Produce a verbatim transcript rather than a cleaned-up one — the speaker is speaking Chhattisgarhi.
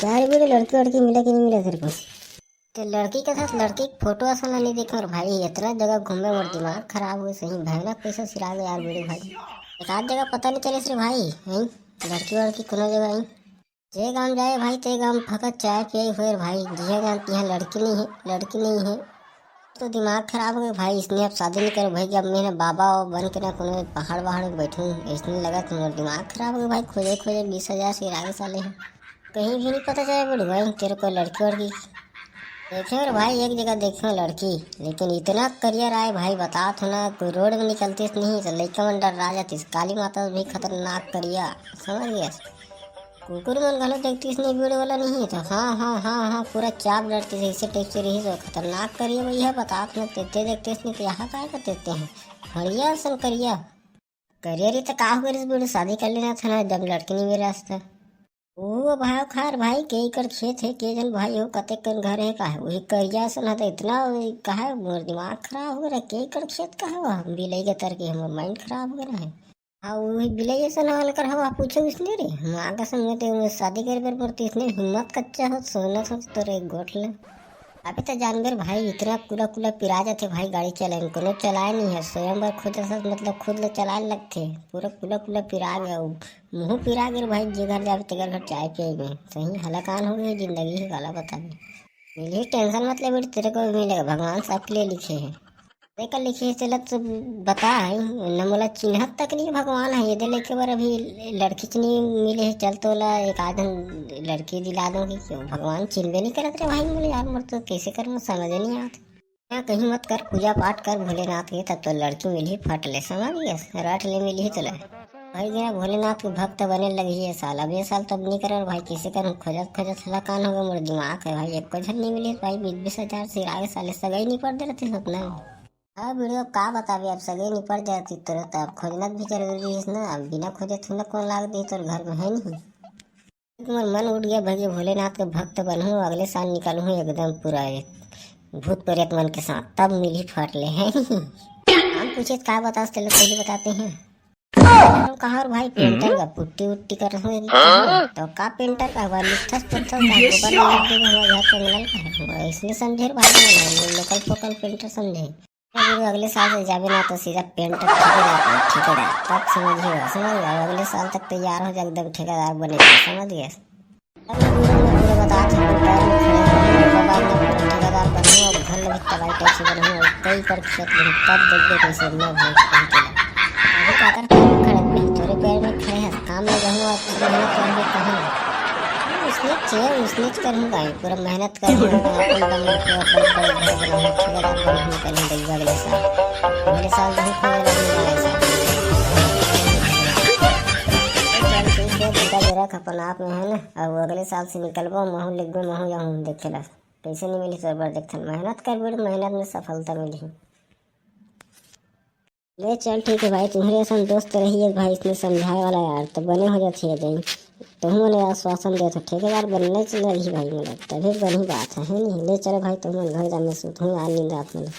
यार, वीडियो लड़की वड़की मिले कि नहीं मिले तेरे को? ते लड़की के साथ लड़की के फोटो असन ला नहीं देखे मोर भाई, इतना जगह घूमे, मोर दिमाग खराब हो गए सही, भयानक पैसा सिरा गया यार वीडियो भाई। एक आध जगह पता नहीं चले रे भाई, हैं? लड़की वड़की कोनो जगह हैं? जे गांव जाए भाई, ते गांव फकत चाय पिए हुए रे भाई, जिहे जान तिहे लड़की नहीं है, लड़की नहीं है। तो दिमाग खराब हो गए भाई, इसने अब शादी नहीं करो भाई, कि अब मैं ना बाबा बन के ना कोनो पहाड़ वहाड़ में बैठूं, इसने लगा कि मोर दिमाग खराब हो गए भाई, खोजे खोजे बीस हजार सिरा गए साले हैं। कहीं भी नहीं पता चले बुढ़वा, तेरे को लड़की वड़की। देखे रे भाई, एक जगह देखे लड़की, लेकिन इतना करियर आए भाई, बतात हो ना, कोई रोड में निकलतीस नहीं तो लइका मन डर्रा जातीस, काली माता भी खतरनाक करिया, समझ गया? कुकुर मन घलो देखतीस नहीं, भीड़ वाला नहीं तो हाँ हाँ हाँ हाँ पूरा चाप डरतीस, ऐसे टाइप से रही तो खतरनाक करिया भैया, बतात हो ना, तेते देखतीस नहीं तो यहाँ काय का तेते हैं, हड़िया असन करिया। करिया रही तो का हो गइस बूढ़े, शादी कर लेना था ना, जब लड़की नहीं मिल रहा था। ओ भाव खार भाई, के एकड़ खेत है, के जन भाई हो, कतेक कन घर है, का है, वही करिया असन है तो इतना, का है, मोर दिमाग खराब हो गया, के एकड़ खेत का है, हम बिलई के तर के हमर माइंड खराब हो गया है। हाँ, वही बिलई असन हवा लकर हवा, पूछे उसने रे, हम आगे संग में ते शादी करे बर मोर तो इसने हिम्मत कच्चा हो, सोना सोच तोरे गोठ ले। अबे तो जानबे रे भाई, इतना कुला कुला पिरा जाथे भाई गाड़ी चलाए में, कोनो चलाए नहीं है, स्वयं बर खुद असन, मतलब खुद ले चलाए लगथे, पूरा कुला कुला पिरा गया, मुँह पिरा गया रे भाई, जे घर जाबे ते घर घर चाय पिए में, सही हलाकान हो गई जिंदगी है, काला बताबे। मिलही, टेंशन मत ले बेटी, तेरे को भी मिलेगा, भगवान सबके लिए लिखे हैं। तेकर लिखे है, चलत बता है, न मोला चिन्हत तक नहीं भगवान है, ये दे लेके बर अभी लड़की च नहीं मिले है, चल तोला एक आध लड़की दिला दूंगी, क्यों भगवान चिन्हबे नहीं करत रे भाई मोला यार, मोर तो कैसे करूँ समझ नहीं आत। यहाँ कहीं मत कर, पूजा पाठ कर भोलेनाथ के, तब तो लड़की मिलही फट ले, समझ गया, रट ले मिलही तोला। भाई गया भोलेनाथ के भक्त बने लगी है साल, अब ये साल तब नहीं करन भाई, कैसे करन खोजत खोजत हलाकान हो गए, मोर दिमाग है भाई, एको झन नहीं मिले भाई, बीस बीस हजार सिरा गए साले, सगाई नहीं पड़ दे रहते सपना में। हाँ वीडियो का बताबे, अब सगे निपट जाती तुरंत, अब खोजना भी जरूरी है ना, अब बिना खोजे थोड़ा कौन लाग दी तोर घर में है नहीं। तुम्हार मन उठ गया भैया, भोलेनाथ के भक्त बनहूँ, अगले साल निकलहूँ एकदम पूरा एक भूत प्रेत मन के साथ, तब मिली फट ले है नहीं। हम पूछे तो का बता, चलो पहले बताते हैं। हम कहा और भाई पेंटर का पुट्टी उट्टी कर रहे हैं, तो का पेंटर का हुआ, लिखस पढ़स का गोबर में लग गया हुआ, घर का मिलल का है, इसने समझे रे भाई, लोकल फोकल पेंटर समझे। अगर अगले साल से जाबे ना तो सीधा पेंट ठेकेदार को, ठेकेदार तब समझिए, समझ गए? अगले साल तक तैयार हो जाए एकदम ठेकेदार बने के, समझ गए? अगले वीडियो में पूरा बता थे, पैर में खड़े हैं, उसके बाद में पूरा ठेकेदार बने और घर में भी तबाही टाइप से बने और कई कर खेत में तब देखबे कैसे मैं भाई कहीं के लिए। अभी क्या कर पैर में खड़े हैं, थोड़े पैर में खड़े हैं, काम में रहूँ और मेहनत करके कहीं नहीं। उसने चाहिए, उसने करहूँ भाई, पूरा मेहनत करहूँ, अपन बन के अपन बड़े घर बनाऊँ, ठेकेदार बनहूँ, कहीं गरीब अगले साल, अगले साल तो हम खोए रहने वाले साल। चल ठीक है, बेटा जरा अपन आप में है ना, अब अगले साल से निकलबो, महू लिखबो, महू जाऊँ देखे ला, कैसे नहीं मिली तो एक बार देखथन, मेहनत कर बेटा, मेहनत में सफलता मिली। ले चल ठीक है भाई, तुम्हारे असन दोस्त रही है भाई, इसने समझाए वाला यार, तो बने हो जाती है दिन। तुम मने आश्वासन दे तो ठेकेदार बनने चल रही भाई, मतलब तभी बनी बात है, है नहीं? ले चलो भाई, तुम घर जाने सूत हूँ यार, नींद आत मने।